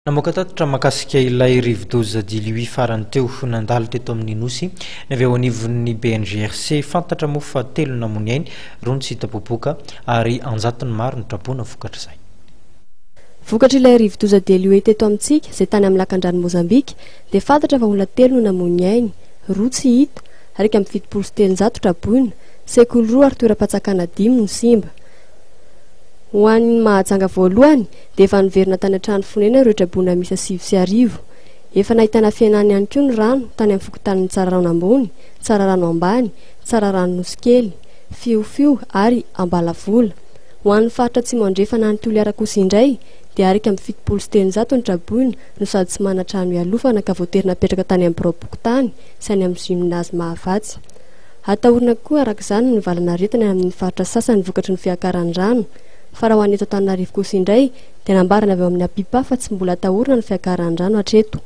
Namoaka tatitra mahakasika ilay rivodoza Diliwi farany teo nandalo teto amin'ny Nosy ny avy eo anivon'ny BNGRC. Fantatra moa fa telo namoy ny ainy, roa no tsy hita popoka ary an-jatony maro ny traboina vokatr'izay. Vokatr'ilay rivodoza Deliwe teto amintsika, izay tany amin'ny lakandrano Mozambika, dia fantatra fa olona telo no namoy ny ainy, roa tsy hita, 371 traboina, sekoly roa ary toeram-patsakana dimy no simba. Ho an'i Mahajanga voalohany, dia efa niverina tany an-trano fonenana ireo traboina miisa 1009. Efa nahitana fihenany ihany koa ny rano tany amin'ny fokontanin'i Tsararano Ambony, Tsararano Ambany, Tsararano Nosikely, Fiofio ary Ambalavola. Ho an'ny faritra Atsimo Andrefana any Toliara kosa indray dia 371 ny traboina no sady tsy manan-trano hialofana ka voatery napetraka tany amin'ny biraom-pokontany sy any amin'ny gymnase Mahavatsy. Atahorana koa araka izany ny valan'aretina any amin'ny faritra sasany vokatry ny fiakaran'ny rano. Fa raha ho an'ny eto Antananarivo kosa indray dia nambarany avy ao amin'ny APIPA fa tsy mbola atahorana ny fiakaran'ny rano hatreto.